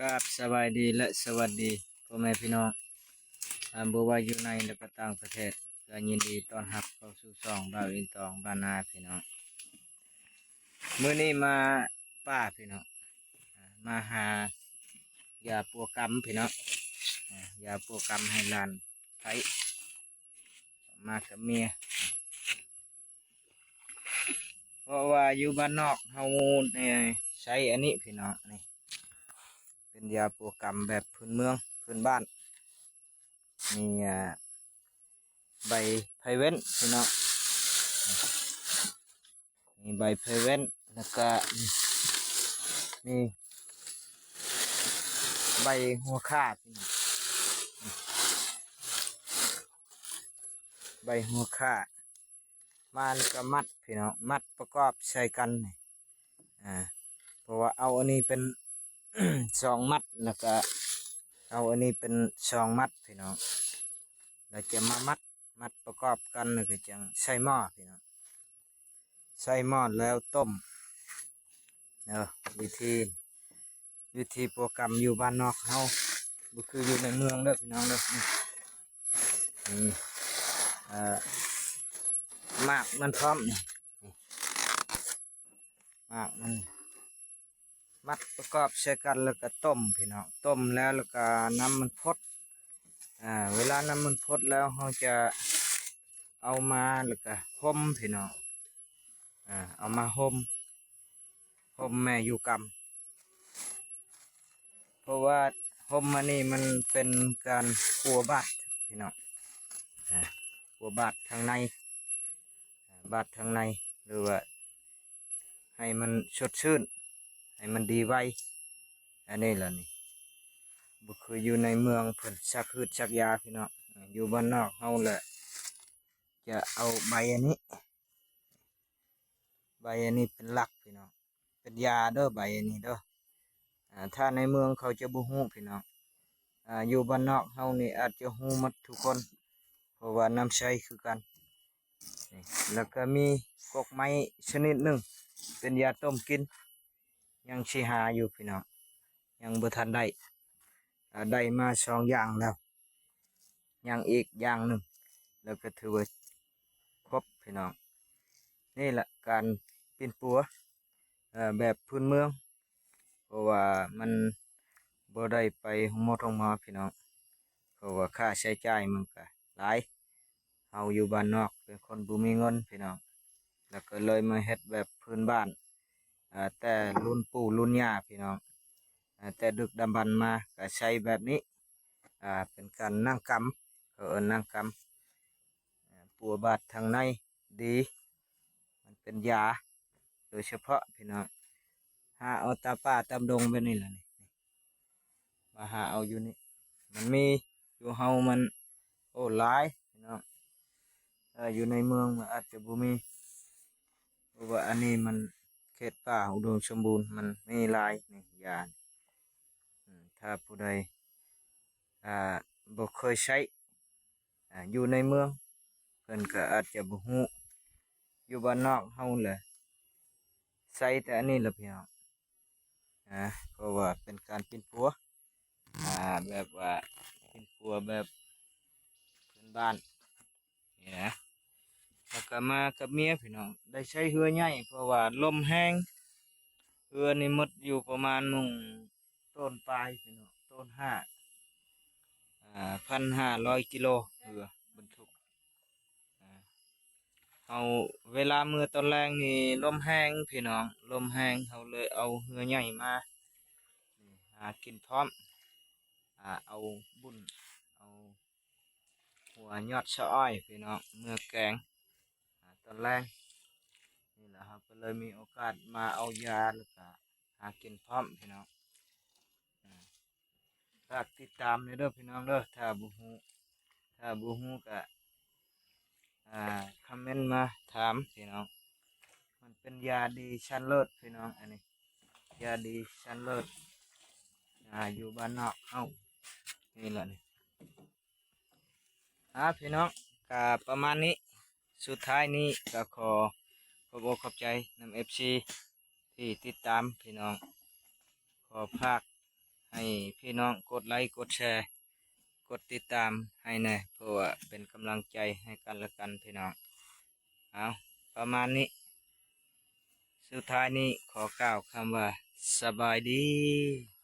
ກາບສະບາຍດີ ແລະ ສະຫວັດດີພໍ່ແມ່ພີ່ນ້ອງ ອາ ບໍ່ວ່າຢູ່ໃນ ແລະ ກໍຕ່າງປະເທດ ກໍຍິນດີຕ້ອນຮັບເຂົ້າສູ່ຊ່ອງບ່າວອິນຕອງບ້ານນາພີ່ນ້ອງ. ມື້ນີ້ມາປ່າພີ່ນ້ອງ ອາ ມາຫາຢາປົວກຳພີ່ນ້ອງ ອາ ຢາປົວກຳໃຫ້ຫຼານໃຊ້ ມາກັບເມຍ ເພາະວ່າຢູ່ບ້ານນອກເຮົານີ້ໃຊ້ອັນນີ້ພີ່ນ້ອງ ນີ້ເປັນຢາປົວກຳແບບພື້ນເມືອງ ພື້ນບ້ານ ມີ ອາ ໃບໄພເວັນພີ່ນ້ອງ ມີໃບໄພເວັນ ແລ້ວກະມີໃບຫົວຂ່າພີ່ນ້ອງ ໃບຫົວຂ່າ ມາແລ້ວກໍມັດພີ່ນ້ອງ ມັດປະກອບໃສ່ກັນນີ້ ອາ ເພາະວ່າເອົາອັນນີ້ເປັນ ສອງມັດ ແລ້ວກໍເອົາອັນນີ້ເປັນສອງມັດພີ່ນ້ອງ ແລ້ວຈະມາມັດ ມັດປະກອບກັນ ແລ້ວກໍຈັ່ງໃສ່ໝໍ້ພີ່ນ້ອງ ໃສ່ໝໍ້ແລ້ວຕົ້ມເດີ. ວິທີ ວິທີປົວກຳຢູ່ບ້ານນອກເຮົາ ບໍ່ຄືຢູ່ໃນເມືອງເດີພີ່ນ້ອງເດີ. ນີ້ ນີ້ ເອີ ໝາກມັນພ້ອມ ນີ້ ໝາກມັນ ມັດປະກອບໃສ່ກັນ ແລ້ວກໍຕົ້ມພີ່ນ້ອງ ຕົ້ມແລ້ວ ແລ້ວກໍນ້ຳມັນຟົດ ອາ ເວລານ້ຳມັນຟົດແລ້ວ ເຮົາຈະເອົາມາ ແລ້ວກໍຫົ່ມພີ່ນ້ອງ ອາ ເອົາມາຫົ່ມ ຫົ່ມແມ່ຢູ່ກຳ ເພາະວ່າຫົ່ມມານີ້ມັນເປັນການປົວບາດພີ່ນ້ອງ ອາ ປົວບາດທາງໃນ ອາ ບາດທາງໃນ ຫຼືວ່າໃຫ້ມັນສົດຊື່ນ ໃຫ້ມັນດີໄວ ອັນນີ້ລະນີ້ ບໍ່ຄືຢູ່ໃນເມືອງເພິ່ນສັກຮືດສັກຢາພີ່ນ້ອງ ຢູ່ບ້ານນອກເຮົາລະຈະເອົາໃບອັນນີ້ ໃບອັນນີ້ເປັນຫຼັກພີ່ນ້ອງ ເປັນຢາເດີໃບອັນນີ້ເດີ ອາ ຖ້າໃນເມືອງເຂົາຈະບໍ່ຮູ້ພີ່ນ້ອງ ອາ ຢູ່ບ້ານນອກເຮົານີ້ອາດຈະຮູ້ໝົດທຸກຄົນ ເພາະວ່ານ້ຳໃຊ້ຄືກັນ ນີ້ ແລ້ວກໍມີກົກໄມ້ຊະນິດໜຶ່ງ ເປັນຢາຕົ້ມກິນ ຍັງຊິຫາຢູ່ພີ່ນ້ອງ ຍັງບໍ່ທັນໄດ້ ອາ ໄດ້ມາສອງຢ່າງແລ້ວ ຍັງອີກຢ່າງໜຶ່ງ ແລ້ວກໍຖືວ່າຄົບພີ່ນ້ອງ. ນີ້ລະການປິ່ນປົວ ເອີ ແບບພື້ນເມືອງ ເພາະວ່າມັນບໍ່ໄດ້ໄປໂຮງໝໍໂຮງໝໍພີ່ນ້ອງ ເພາະວ່າຄ່າໃຊ້ຈ່າຍມັນກະຫຼາຍ ເຮົາຢູ່ບ້ານນອກເປັນຄົນບໍ່ມີເງິນພີ່ນ້ອງ ແລ້ວກໍເລີຍມາເຮັດແບບພື້ນບ້ານ ອາ ແຕ່ລຸ້ນປູ່ລຸ້ນຍ່າພີ່ນ້ອງ ອາ ແຕ່ດຶກດຳບັນມາກໍໃຊ້ແບບນີ້ ອາ ເປັນການນັ່ງກຳ ເຂົາເອີ້ນນັ່ງກຳ ອາ ປົວບາດທາງໃນດີ ມັນເປັນຢາໂດຍສະເພາະພີ່ນ້ອງ ຫາເອົາຕາມປ່າຕາມດົງແບບນີ້ລະນີ້ ມາຫາເອົາຢູ່ນີ້ ມັນມີຢູ່ເຮົາມັນ ໂອ້ ຫຼາຍພີ່ນ້ອງ ເອີ ຢູ່ໃນເມືອງມັນອາດຈະບໍ່ມີ ເພາະວ່າອັນນີ້ມັນເຂດປ່າອຸດົມສົມບູນ ມັນມີຫຼາຍນີ້ຢານີ້ ອາ ຖ້າຜູ້ໃດ ອາ ບໍ່ເຄີຍໃຊ້ ອາ ຢູ່ໃນເມືອງ ເພິ່ນກໍອາດຈະບໍ່ຮູ້ ຢູ່ບ້ານນອກເຮົາແຫຼະ ໃຊ້ແຕ່ອັນນີ້ລະພີ່ນ້ອງ ອາ ເພາະວ່າເປັນການປິ່ນປົວ ອາ ແບບວ່າປິ່ນປົວແບບພື້ນບ້ານນີ້ນະ ແລ້ວກໍມາກັບເມຍພີ່ນ້ອງ ໄດ້ໃຊ້ເຮືອໃຫຍ່ ເພາະວ່າລົມແຮງ ເຮືອນີ້ໝົດຢູ່ປະມານໝ່ອງ ຕົ້ນປາຍພີ່ນ້ອງ ຕົ້ນຫ້າ ອາ ພັນຫ້າຮ້ອຍກິໂລ ເຮືອບັນທຸກ ອາ ເຮົາ ເວລາເມືອຕອນແລງນີ້ລົມແຮງພີ່ນ້ອງ ລົມແຮງ ເຮົາເລີຍເອົາເຮືອໃຫຍ່ມາ ຫາກິນພ້ອມ ອາ ເອົາບຸ້ນ ເອົາຫົວຍອດສະອ້ອຍພີ່ນ້ອງ ເມືອແກງ ອາ ຕອນແລງ ນີ້ລະ ເຮົາກໍເລີຍມີໂອກາດມາເອົາຢາ ແລ້ວກໍ ຫາກິນພ້ອມພີ່ນ້ອງ ອາ ຝາກຕິດຕາມແດ່ເດີພີ່ນ້ອງເດີ ຖ້າບໍ່ຮູ້ ຖ້າບໍ່ຮູ້ກະ ອາ ຄອມເມັນມາຖາມພີ່ນ້ອງ ມັນເປັນຢາດີຊັ້ນເລີດພີ່ນ້ອງ ອັນນີ້ ຢາດີຊັ້ນເລີດ ອາ ຢູ່ບ້ານນອກເຮົານີ້ລະນີ້ ອາ ພີ່ນ້ອງ ກະປະມານນີ້ ສຸດທ້າຍນີ້ກະຂໍຂອບອົກຂອບໃຈນຳເອັຟຊີທີ່ຕິດຕາມພີ່ນ້ອງ ຂໍຝາກ ໃຫ້ພີ່ນ້ອງກົດໄລ ກົດແຊ ກົດຕິດຕາມໃຫ້ແດ່ ເພື່ອເປັນກຳລັງໃຈໃຫ້ກັນແລະກັນພີ່ນ້ອງ. ເອົາ ປະມານນີ້ ສຸດທ້າຍນີ້ຂໍກ່າວຄຳວ່າ ສະບາຍດີ.